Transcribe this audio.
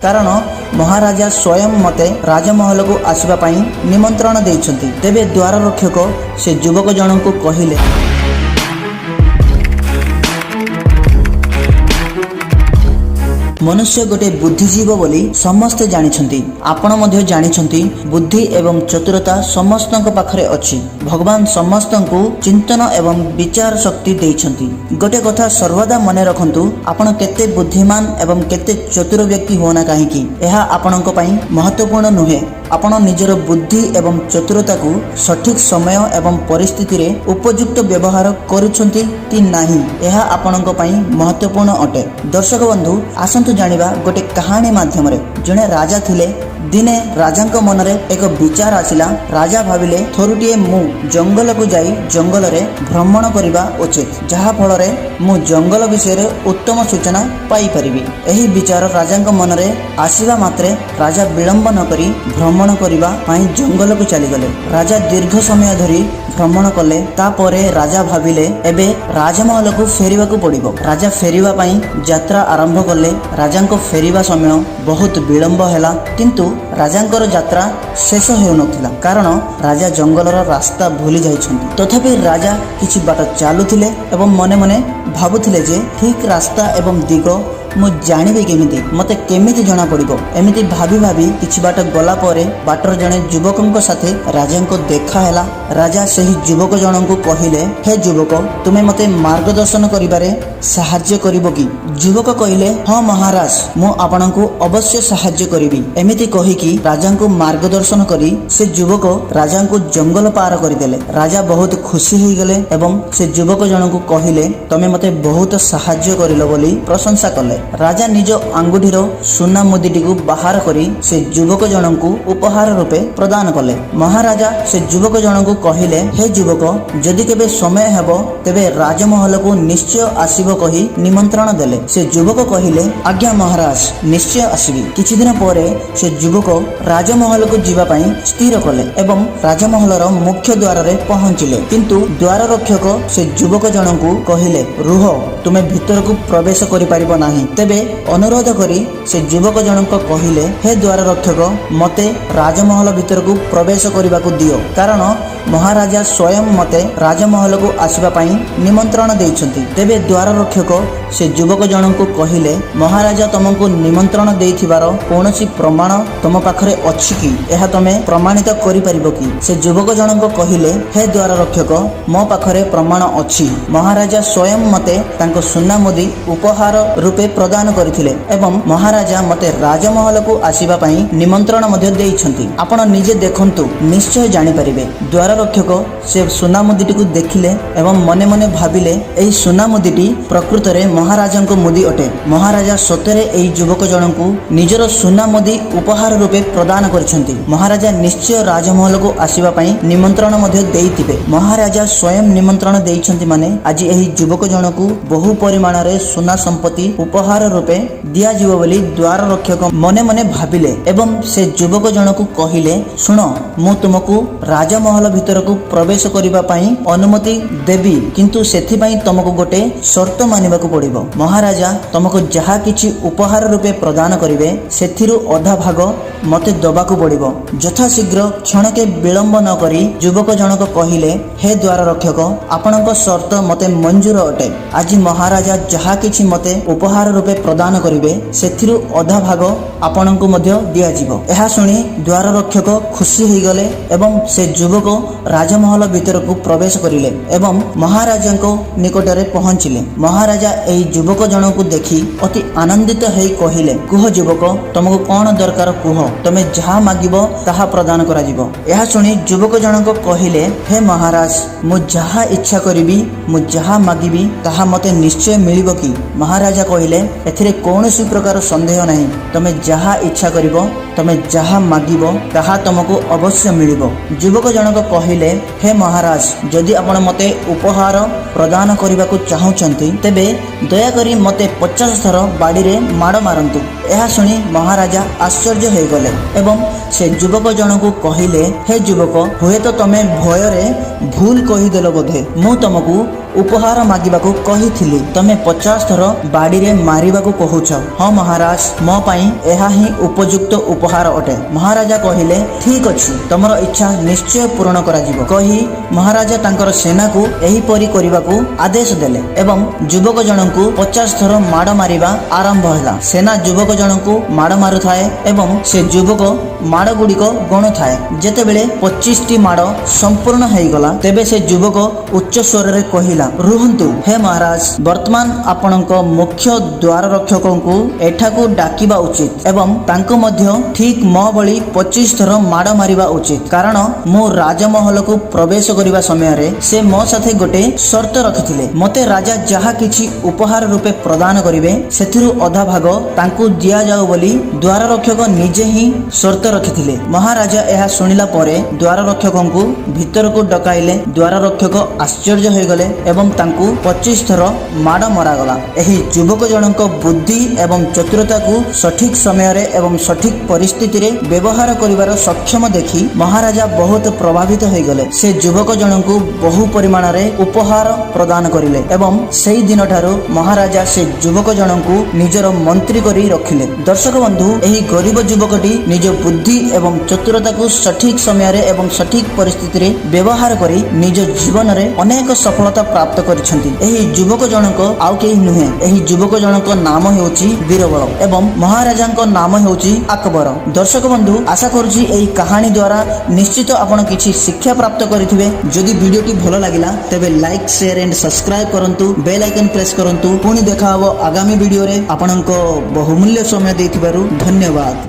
କାରଣ ମହାରାଜା ସ୍ୱୟଂ ମୋତେ ରାଜମହଲକୁ ଆସିବା ପାଇଁ ନିମନ୍ତ୍ରଣ ଦେଇଛନ୍ତି। ତେବେ ଦ୍ୱାର ରକ୍ଷକ ସେ ଯୁବକ ଜଣଙ୍କୁ କହିଲେ, ମନୁଷ୍ୟ ଗୋଟେ ବୁଦ୍ଧିଜୀବ ବୋଲି ସମସ୍ତେ ଜାଣିଛନ୍ତି। ଆପଣ ମଧ୍ୟ ଜାଣିଛନ୍ତି, ବୁଦ୍ଧି ଏବଂ ଚତୁରତା ସମସ୍ତଙ୍କ ପାଖରେ ଅଛି। ଭଗବାନ ସମସ୍ତଙ୍କୁ ଚିନ୍ତନ ଏବଂ ବିଚାର ଶକ୍ତି ଦେଇଛନ୍ତି। ଗୋଟେ କଥା ସର୍ବଦା ମନେ ରଖନ୍ତୁ, ଆପଣ କେତେ ବୁଦ୍ଧିମାନ ଏବଂ କେତେ ଚତୁର ବ୍ୟକ୍ତି ହୁଅନା କାହିଁକି, ଏହା ଆପଣଙ୍କ ପାଇଁ ମହତ୍ତ୍ୱପୂର୍ଣ୍ଣ ନୁହେଁ। ଆପଣ ନିଜର ବୁଦ୍ଧି ଏବଂ ଚତୁରତାକୁ ସଠିକ୍ ସମୟ ଏବଂ ପରିସ୍ଥିତିରେ ଉପଯୁକ୍ତ ବ୍ୟବହାର କରୁଛନ୍ତି କି ନାହିଁ, ଏହା ଆପଣଙ୍କ ପାଇଁ ମହତ୍ତ୍ୱପୂର୍ଣ୍ଣ ଅଟେ। ଦର୍ଶକ ବନ୍ଧୁ, ଆସନ୍ତୁ ଜାଣିବା ଗୋଟେ କାହାଣୀ ମାଧ୍ୟମରେ। ଜଣେ ରାଜା ଥିଲେ। ଦିନେ ରାଜାଙ୍କ ମନରେ ଏକ ବିଚାର ଆସିଲା। ରାଜା ଭାବିଲେ, ଥରୁଟିଏ ମୁଁ ଜଙ୍ଗଲକୁ ଯାଇ ଜଙ୍ଗଲରେ ଭ୍ରମଣ କରିବା ଉଚିତ, ଯାହାଫଳରେ ମୁଁ ଜଙ୍ଗଲ ବିଷୟରେ ଉତ୍ତମ ସୂଚନା ପାଇପାରିବି। ଏହି ବିଚାର ରାଜାଙ୍କ ମନରେ ଆସିବା ମାତ୍ରେ ରାଜା ବିଳମ୍ବ ନକରି ଭ୍ରମଣ କରିବା ପାଇଁ ଜଙ୍ଗଲକୁ ଚାଲିଗଲେ। ରାଜା ଦୀର୍ଘ ସମୟ ଧରି ଭ୍ରମଣ କଲେ। ତାପରେ ରାଜା ଭାବିଲେ, ଏବେ ରାଜମହଲକୁ ଫେରିବାକୁ ପଡ଼ିବ। ରାଜା ଫେରିବା ପାଇଁ ଯାତ୍ରା ଆରମ୍ଭ କଲେ। ରାଜାଙ୍କ ଫେରିବା ସମୟ ବହୁତ ବିଳମ୍ବ ହେଲା, କିନ୍ତୁ ରାଜାଙ୍କର ଯାତ୍ରା ଶେଷ ହେଉନଥିଲା, କାରଣ ରାଜା ଜଙ୍ଗଲର ରାସ୍ତା ଭୁଲି ଯାଇଛନ୍ତି। ତଥାପି ରାଜା କିଛି ବାଟ ଚାଲୁଥିଲେ ଏବଂ ମନେ ମନେ ଭାବୁଥିଲେ ଯେ ଠିକ୍ ରାସ୍ତା ଏବଂ ଦିଗ ମୁଁ ଜାଣିବି କେମିତି, ମୋତେ କେମିତି ଜଣା ପଡ଼ିବ? ଏମିତି ଭାବି ଭାବି କିଛି ବାଟ ଗଲା ପରେ ବାଟର ଜଣେ ଯୁବକଙ୍କ ସାଥେ ରାଜାଙ୍କ ଦେଖା ହେଲା। ରାଜା ସେହି ଯୁବକ ଜଣଙ୍କୁ କହିଲେ, ହେ ଯୁବକ, ତୁମେ ମୋତେ ମାର୍ଗଦର୍ଶନ କରିବାରେ ସାହାଯ୍ୟ କରିବ କି? ଯୁବକ କହିଲେ, ହଁ ମହାରାଜ, ମୁଁ ଆପଣଙ୍କୁ ଅବଶ୍ୟ ସାହାଯ୍ୟ କରିବି। ଏମିତି କହିକି ରାଜାଙ୍କୁ ମାର୍ଗଦର୍ଶନ କରି ସେ ଯୁବକ ରାଜାଙ୍କୁ ଜଙ୍ଗଲ ପାର କରିଦେଲେ। ରାଜା ବହୁତ ଖୁସି ହେଇଗଲେ ଏବଂ ସେ ଯୁବକ ଜଣଙ୍କୁ କହିଲେ, ତମେ ମୋତେ ବହୁତ ସାହାଯ୍ୟ କରିଲ ବୋଲି ପ୍ରଶଂସା କଲେ। ରାଜା ନିଜ ଆଙ୍ଗୁଠିର ସୁନା ମୁଦିଟିକୁ ବାହାର କରି ସେ ଯୁବକ ଜଣଙ୍କୁ ଉପହାର ରୂପେ ପ୍ରଦାନ କଲେ। ମହାରାଜା ସେ ଯୁବକ ଜଣଙ୍କୁ କହିଲେ, ହେ ଯୁବକ, ଯଦି କେବେ ସମୟ ହେବ ତେବେ ରାଜମହଲକୁ ନିଶ୍ଚୟ ଆସିବ କହି ନିମନ୍ତ୍ରଣ ଦେଲେ। ସେ ଯୁବକ କହିଲେ, ଆଜ୍ଞା ମହାରାଜ, ନିଶ୍ଚୟ ଆସିବି। କିଛି ଦିନ ପରେ ସେ ଯୁବକ ରାଜମହଲକୁ ଯିବା ପାଇଁ ସ୍ଥିର କଲେ ଏବଂ ରାଜମହଲର ମୁଖ୍ୟ ଦ୍ୱାରରେ ପହଞ୍ଚିଲେ। କିନ୍ତୁ ଦ୍ୱାର ରକ୍ଷକ ସେ ଯୁବକ ଜଣଙ୍କୁ କହିଲେ, ରୁହ, ତୁମେ ଭିତରକୁ ପ୍ରବେଶ କରିପାରିବ ନାହିଁ। ତେବେ ଅନୁରୋଧ କରି ସେ ଯୁବକ ଜଣଙ୍କ କହିଲେ, ହେ ଦ୍ୱାର ରକ୍ଷକ, ମୋତେ ରାଜମହଲ ଭିତରକୁ ପ୍ରବେଶ କରିବାକୁ ଦିଅ, କାରଣ ମହାରାଜା ସ୍ୱୟଂ ମୋତେ ରାଜମହଲକୁ ଆସିବା ପାଇଁ ନିମନ୍ତ୍ରଣ ଦେଇଛନ୍ତି। ତେବେ ଦ୍ୱାର ରକ୍ଷକ ସେ ଯୁବକ ଜଣଙ୍କୁ କହିଲେ, ମହାରାଜା ତମକୁ ନିମନ୍ତ୍ରଣ ଦେଇଥିବାର କୌଣସି ପ୍ରମାଣ ତମ ପାଖରେ ଅଛି କି? ଏହା ତମେ ପ୍ରମାଣିତ କରିପାରିବ କି? ସେ ଯୁବକ ଜଣଙ୍କ କହିଲେ, ହେ ଦ୍ୱାର ରକ୍ଷକ, ମୋ ପାଖରେ ପ୍ରମାଣ ଅଛି। ମହାରାଜା ସ୍ୱୟଂ ମୋତେ ତାଙ୍କ ସୁନା ମୁଦି ଉପହାର ରୂପେ ପ୍ରଦାନ କରିଥିଲେ ଏବଂ ମହାରାଜା ମୋତେ ରାଜମହଲକୁ ଆସିବା ପାଇଁ ନିମନ୍ତ୍ରଣ ମଧ୍ୟ ଦେଇଛନ୍ତି। ଆପଣ ନିଜେ ଦେଖନ୍ତୁ, ନିଶ୍ଚୟ ଜାଣିପାରିବେ। ଦ୍ୱାର ରକ୍ଷକ ସେ ସୁନା ମୁଦିଟିକୁ ଦେଖିଲେ ଏବଂ ମନେ ମନେ ଭାବିଲେ, ଏହି ସୁନା ମୁଦିଟି ପ୍ରକୃତରେ ମହାରାଜାଙ୍କ ମୁଦି ଅଟେ। ମହାରାଜା ସତରେ ଏହି ଯୁବକ ଜଣଙ୍କୁ ନିଜର ସୁନା ମୁଦି ଉପହାର ରୂପେ ପ୍ରଦାନ କରିଛନ୍ତି। ମହାରାଜା ନିଶ୍ଚୟ ରାଜମହଲକୁ ଆସିବା ପାଇଁ ନିମନ୍ତ୍ରଣ ମଧ୍ୟ ଦେଇଥିବେ। ମହାରାଜା ସ୍ୱୟଂ ନିମନ୍ତ୍ରଣ ଦେଇଛନ୍ତି ମାନେ ଆଜି ଏହି ଯୁବକ ଜଣକୁ ବହୁ ପରିମାଣରେ ସୁନା ସମ୍ପତ୍ତି ଉପହାର ରୂପେ ଦିଆଯିବ ବୋଲି ଦ୍ୱାର ରକ୍ଷକ ମନେ ମନେ ଭାବିଲେ ଏବଂ ସେ ଯୁବକ ଜଣକୁ କହିଲେ, ଶୁଣ, ମୁଁ ତୁମକୁ ରାଜମହଲ ଭିତରକୁ ପ୍ରବେଶ କରିବା ପାଇଁ ଅନୁମତି ଦେବି, କିନ୍ତୁ ସେଥିପାଇଁ ତମକୁ ଗୋଟେ ସର୍ତ୍ତ ମାନିବାକୁ ପଡ଼ିବ। ମହାରାଜା ତମକୁ ଯାହା କିଛି ଉପହାର ରୂପେ ପ୍ରଦାନ କରିବେ, ସେଥିରୁ ଅଧା ଭାଗ ମୋତେ ଦବାକୁ ପଡ଼ିବ। ଯଥାଶୀଘ୍ର କ୍ଷଣକେ ବିଳମ୍ବ ନ କରି ଯୁବକ ଜଣକ କହିଲେ, ହେ ଦ୍ୱାର ରକ୍ଷକ, ଆପଣଙ୍କ ସର୍ତ୍ତ ମୋତେ ମଞ୍ଜୁର ଅଟେ। ଆଜି ମହାରାଜା ଯାହା କିଛି ମୋତେ ଉପହାର ରୂପେ ପ୍ରଦାନ କରିବେ, ସେଥିରୁ ଅଧା ଭାଗ ଆପଣଙ୍କୁ ମଧ୍ୟ ଦିଆଯିବ। ଏହା ଶୁଣି ଦ୍ୱାର ରକ୍ଷକ ଖୁସି ହେଇଗଲେ ଏବଂ ସେ ଯୁବକ ରାଜମହଲ ଭିତରକୁ ପ୍ରବେଶ କରିଲେ ଏବଂ ମହାରାଜାଙ୍କ ନିକଟରେ ପହଞ୍ଚିଲେ। ମହାରାଜା ଏହି ଯୁବକ ଜଣକୁ ଦେଖି ଅତି ଆନନ୍ଦିତ ହେଇ କହିଲେ, କୁହ ଯୁବକ, ତମକୁ କଣ ଦରକାର କୁହ, ତମେ ଯାହା ମାଗିବ ତାହା ପ୍ରଦାନ କରାଯିବ। ଏହା ଶୁଣି ଯୁବକ ଜଣକ କହିଲେ, ହେ ମହାରାଜ, ମୁଁ ଯାହା ଇଚ୍ଛା କରିବି, ମୁଁ ଯାହା ମାଗିବି ତାହା ମୋତେ ନିଶ୍ଚୟ ମିଳିବ କି? ମହାରାଜା କହିଲେ, ଏଥିରେ କୌଣସି ପ୍ରକାର ସନ୍ଦେହ ନାହିଁ। ତମେ ଯାହା ଇଚ୍ଛା କରିବ, ତମେ ଯାହା ମାଗିବ ତାହା ତମକୁ ଅବଶ୍ୟ ମିଳିବ। ଯୁବକ ଜଣକ କହିଲେ, ହେ ମହାରାଜ, ଯଦି ଆପଣ ମୋତେ ଉପହାର ପ୍ରଦାନ କରିବାକୁ ଚାହୁଁଛନ୍ତି, ତେବେ ଦୟାକରି ମୋତେ 50 ଥର ବାଡ଼ିରେ ମାଡ଼ ମାରନ୍ତୁ। ଏହା ଶୁଣି ମହାରାଜା ଆଶ୍ଚର୍ଯ୍ୟ ହୋଇଗଲେ ଏବଂ ସେ ଯୁବକ ଜଣକୁ କହିଲେ, ହେ ଯୁବକ, ହୁଏତ ତମେ ଭୟରେ ଭୁଲ କହିଦେଲ ବୋଧେ। ମୁଁ ତମକୁ ଉପହାର ମାଗିବାକୁ କହିଥିଲି, ତମେ 50 ଥର ବାଡ଼ିରେ ମାରିବାକୁ କହୁଛ। ହଁ ମହାରାଜ, ମୋ ପାଇଁ ଏହା ହିଁ ଉପଯୁକ୍ତ ଉପହାର ଅଟେ। ମହାରାଜା କହିଲେ, ଠିକ ଅଛି, ତମର ଇଚ୍ଛା ନିଶ୍ଚୟ ପୂରଣ କରାଯିବ କହି ମହାରାଜା ତାଙ୍କର ସେନାକୁ ଏହିପରି କରିବାକୁ ଆଦେଶ ଦେଲେ ଏବଂ ଯୁବକ ଜଣଙ୍କୁ 50 ଥର ମାଡ଼ ମାରିବା ଆରମ୍ଭ ହେଲା। ସେନା ଯୁବକ ଜଣଙ୍କୁ ମାଡ଼ ମାରୁଥାଏ ଏବଂ ସେ ଯୁବକ ମାଡ଼ ଗୁଡ଼ିକ ଗଣୁଥାଏ। ଯେତେବେଳେ 25ଟି ମାଡ଼ ସମ୍ପୂର୍ଣ୍ଣ ହେଇଗଲା, ତେବେ ସେ ଯୁବକ ଉଚ୍ଚ ସ୍ୱରରେ କହିଲା, ରୁହନ୍ତୁ ହେ ମହାରାଜ, ବର୍ତ୍ତମାନ ଆପଣଙ୍କ ମୁଖ୍ୟ ଦ୍ୱାର ରକ୍ଷକଙ୍କୁ ଏଠାକୁ ଡାକିବା ଉଚିତ ଏବଂ ତାଙ୍କୁ ମଧ୍ୟ ଠିକ ମୋ ଭଳି 25 ଥର ମାଡ଼ ମାରିବା ଉଚିତ, କାରଣ ମୁଁ ରାଜମହଲକୁ ପ୍ରବେଶ କରିବା ସମୟରେ ସେ ମୋ ସାଥେ ଗୋଟେ ସର୍ତ୍ତ ରଖିଥିଲେ। ମୋତେ ରାଜା ଯାହା କିଛି ଉପହାର ରୂପେ ପ୍ରଦାନ କରିବେ, ସେଥିରୁ ଅଧା ଭାଗ ତାଙ୍କୁ ଦିଆଯାଉ ବୋଲି ଦ୍ୱାର ରକ୍ଷକ ନିଜେ ହିଁ ସର୍ତ୍ତ ରଖିଥିଲେ। ମହାରାଜା ଏହା ଶୁଣିଲା ପରେ ଦ୍ୱାର ରକ୍ଷକଙ୍କୁ ଭିତରକୁ ଡକାଇଲେ। ଦ୍ୱାର ରକ୍ଷକ ଆଶ୍ଚର୍ଯ୍ୟ ହୋଇଗଲେ ଏବଂ ତାଙ୍କୁ 25 ଥର ମାଡ଼ ମରାଗଲା। ଏହି ଯୁବକ ଜଣଙ୍କ ବୁଦ୍ଧି ଏବଂ ଚତୁରତାକୁ ସଠିକ ସମୟରେ ଏବଂ ସଠିକ ପରିସ୍ଥିତିରେ ବ୍ୟବହାର କରିବାର ସକ୍ଷମ ଦେଖି ମହାରାଜା ବହୁତ ପ୍ରଭାବିତ ହୋଇଗଲେ। ସେ ଯୁବକ ଜଣଙ୍କୁ ବହୁ ପରିମାଣରେ ଉପହାର ପ୍ରଦାନ କରିଲେ ଏବଂ ସେଇ ଦିନଠାରୁ ମହାରାଜା ସେ ଯୁବକ ଜଣଙ୍କୁ ନିଜର ମନ୍ତ୍ରୀ କରି ରଖିଲେ। ଦର୍ଶକ ବନ୍ଧୁ, ଏହି ଗରିବ ଯୁବକଟି ନିଜ ବୁଦ୍ଧି ଏବଂ ଚତୁରତାକୁ ସଠିକ ସମୟରେ ଏବଂ ସଠିକ ପରିସ୍ଥିତିରେ ବ୍ୟବହାର କରି ନିଜ ଜୀବନରେ ଅନେକ ସଫଳତା ପ୍ରାପ୍ତ କରିଛନ୍ତି। ଏହି ଯୁବକ ଜଣକ ଆଉ କେହି ନୁହେଁ, ଏହି ଯୁବକ ଜଣଙ୍କ ନାମ ହେଉଛି ବୀରବଳ ଏବଂ ମହାରାଜାଙ୍କ ନାମ ହେଉଛି ଆକବର। ଦର୍ଶକ ବନ୍ଧୁ, ଆଶା କରୁଛି ଏହି କାହାଣୀ ଦ୍ୱାରା ନିଶ୍ଚିତ ଆପଣ କିଛି ଶିକ୍ଷା ପ୍ରାପ୍ତ କରିଥିବେ। ଯଦି ଭିଡ଼ିଓଟି ଭଲ ଲାଗିଲା, ତେବେ ଲାଇକ୍, ସେୟାର ଆଣ୍ଡ ସବସ୍କ୍ରାଇବ କରନ୍ତୁ, ବେଲ୍ ଆଇକନ୍ ପ୍ରେସ୍ କରନ୍ତୁ। ପୁଣି ଦେଖା ହବ ଆଗାମୀ ଭିଡ଼ିଓରେ। ଆପଣଙ୍କ ବହୁମୂଲ୍ୟ ସମୟ ଦେଇଥିବାରୁ ଧନ୍ୟବାଦ।